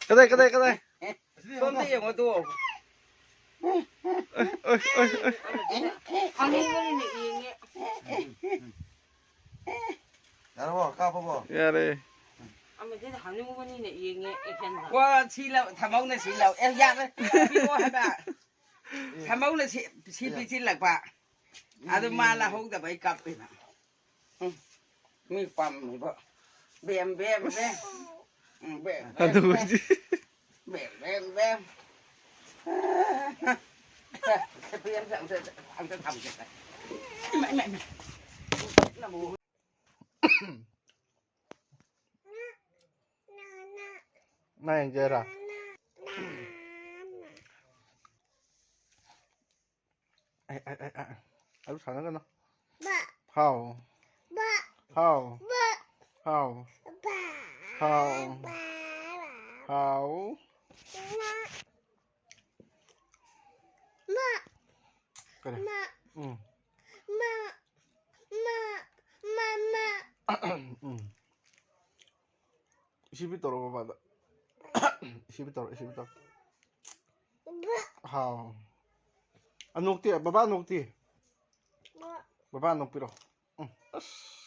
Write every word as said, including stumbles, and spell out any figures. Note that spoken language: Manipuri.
ꯀꯗꯥꯏ, ꯀꯗꯥꯏ, ꯀꯗꯥꯏ? ꯁꯣꯝꯗ ꯌꯦꯡꯉꯣ ꯑꯗꯨ꯫ ꯑꯣꯏ, ꯑꯣꯏ, ꯑꯣꯏ, ꯑꯣꯏ꯫ ꯑꯅꯤꯃꯛꯅ ꯌꯦꯡꯉꯦ꯫ ꯌꯥꯔꯕꯣ? ꯀꯥꯞꯄꯕꯣ? ꯌꯥꯔꯦ꯫ ꯑꯃꯗꯨꯅ ꯍꯥꯞꯅꯤꯡꯕꯅꯤꯅ ꯌꯦꯡꯉꯦ ꯑꯦꯛꯁꯟꯗ꯫ ꯀꯣ ꯁꯤ ꯂꯧ, ꯊꯝꯍꯧꯅ ꯁꯤ ꯂꯧ꯫ ꯑꯦ, ꯌꯥꯔꯦ꯫ ꯄꯤꯔꯛꯑꯣ ꯍꯥꯏꯕ꯫ ꯊꯝꯍꯧꯅ ꯁꯤ, ꯁꯤ ꯄꯤꯁꯤꯜꯂꯛꯄ꯫ ꯑꯗꯨ ꯃꯥ ꯂꯧꯍꯧꯗꯕꯩ ꯀꯞꯄꯤꯕ꯫ ꯎꯝ꯫ ꯃꯤ ꯄꯥꯝꯃꯤꯕ꯫ ꯕꯦꯝ, ꯕꯦꯝ, ꯕꯦꯝ꯫ ꯎꯝ, ꯕꯦꯝ, ꯕꯦꯝ, ꯕꯦꯝ꯫ ꯑꯗꯨꯕꯨꯗꯤ꯫ ꯕꯦꯝ, ꯕꯦꯝ, ꯕꯦꯝ꯫ ꯁꯦ, ꯁꯦ, ꯄꯤ ꯑꯝꯇ, ꯑꯝꯇ, ꯑꯝꯇ ꯊꯝꯒꯦ꯫ ꯏꯃꯥ, ꯏꯃꯥ, ꯏꯃꯥ꯫ ꯅꯪ ꯌꯦꯡꯖꯔꯣ? ꯑꯩ, ꯑꯩ, ꯑꯩ, ꯑꯩ꯫ ꯑꯗꯨ ꯁꯥꯟꯅꯒꯅꯨ꯫ ꯕ꯫ ꯍꯥꯎ꯫ ꯕ꯫ ꯍꯥꯎ꯫ ꯕ꯫ ꯍꯥꯎ꯫ ꯕ꯫ ꯍꯥꯎ꯫ ꯕ꯫ ꯍꯥꯎ꯫ ꯃ꯫ ꯃ꯫ ꯀꯔꯤ? ꯃ꯫ ꯎꯝ꯫ ꯃ꯫ ꯃ꯫ ꯃ꯫ ꯃ꯫ ꯎꯝ꯫ ꯏꯁꯤꯕꯤ ꯇꯧꯔꯣ ꯕꯕꯥꯗ꯫ ꯏꯁꯤꯕꯤ ꯇꯧꯔꯣ, ꯏꯁꯤꯕꯤ ꯇꯧꯔꯣ꯫ ꯍꯥꯎ꯫ ꯑꯅꯣꯛꯇꯤ, ꯕꯕꯥ ꯑꯅꯣꯛꯇꯤ? ꯕꯕꯥ ꯑꯅꯣꯛꯄꯤꯔꯣ꯫ ꯎꯝ, ꯑꯁ꯫